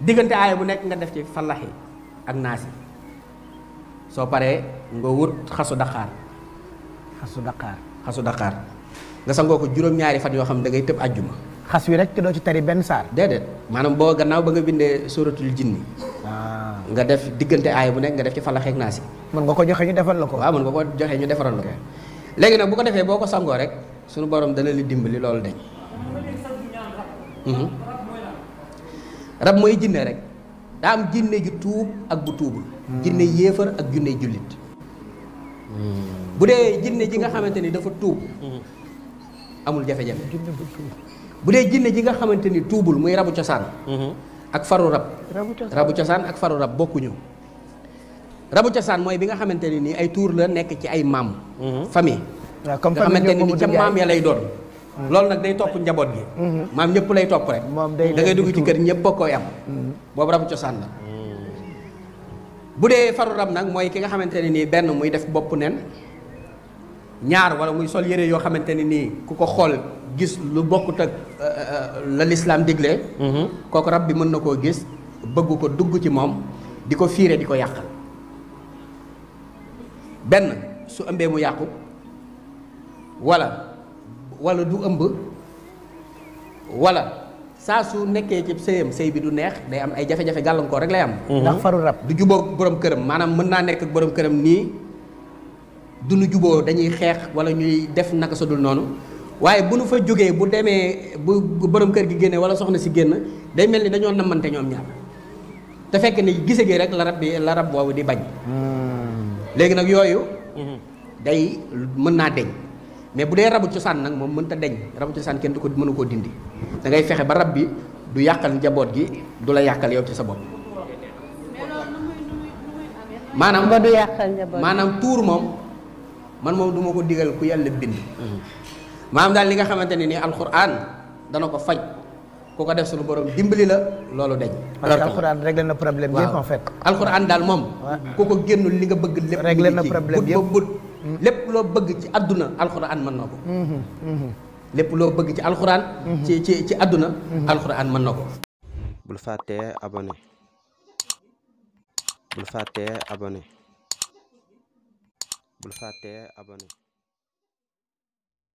diggante aaya bu nekk nga def ci fallaxi ak naasi soo paree nga wut xasu daqaar xasu daqaar nga sangoo ko juróom-ñaari fan yoo xam ne da ngay tëb àjjuma. xas wi rek te doo ci tari benn saar. déedéet maanaam boo gannaaw ba nga bindee suratul jinni nga def diggante aaya bu nekk nga def ci fallaxi ak naasi. mën nga ko joxe ñu defal la ko. waaw mën nga ko joxe ñu defaral la ko. léegi nag bu ko defee boo ko sangoo rek suñu borom dana li dimbali loolu dañ. rab mooy jinne rek daa am jinne ju tuub ak bu tuubul. jinne yéefar ak junne jullit. bu dee jinne ji nga xamante ni dafa tuub amul jafe-jafe. bu dee jinne ji nga xamante ni tuubul muy rabu cosaan ak faru rab. rabu cosaan ak faru rab bokkuñu. rabu cosaan mooy bi nga xamante ne nii ay tuur la nekk ci ay maam. famille. nga xamante ne ni ca maam ya lay doon. loolu nag day topp njaboot gi. maam ñëpp lay topp rek. da ngay dugg ci kër ñëpp a koy am. boobu rabu cosaan la. bu dee faru rab nag mooy ki nga xamante ne nii benn muy def bopp nen ñaar wala muy sol yére yoo xamante ne nii ku ko xool gis lu bokkut ak la lislaam digle. kooku rab bi mën na koo gis bëgg ko dugg ci moom di ko fiire di ko yàqal. benn su ëmbee mu yàqu wala du ëmb wala saa su nekkee ci sëyam sëy bi du neex day am ay jafe-jafe gàllankoor rek lay am. ndax faru rab du jubóo borom këram maanaam mën naa nekk ak borom këram nii du nu jubóo dañuy xeex wala ñuy def naka sa dul noonu waaye bu nu fa jógee bu demee bu borom kër gi génne wala soxna si génn day mel ni dañoo namante ñoom ñaar te fekk ni gise gi rek la rab boobu di bañ. léegi nag yooyu day mën naa deñ mais bu dee rabu cosaan nag moom mënta deñ rabu cosaan kenn du ko mënu koo dindi da ngay fexe ba rab bi du yàqal njaboot gi du la yàqal yow ci sa bopp. maanaam ba du yàqal njaboot maanaam tuur moom man moom du ma ko digal ku yàlla bind. maanaam daal li nga xamante ne ni alxuraan dana ko faj ku ko def suñu borom dimbali la loolu deñ. parce que alxuraan réglé na problème yëpp en fait. alxuraan daal moom. ku ko génnul li nga bëgg lépp. réglé na problème yëpp but lépp loo bëgg ci àdduna alxuraan mën na ko. lépp loo bëgg ci alxuraan. ci àdduna. alxuraan mën na ko. bul fàttee abonné. bul fàttee abonné. bul fàttee abonné.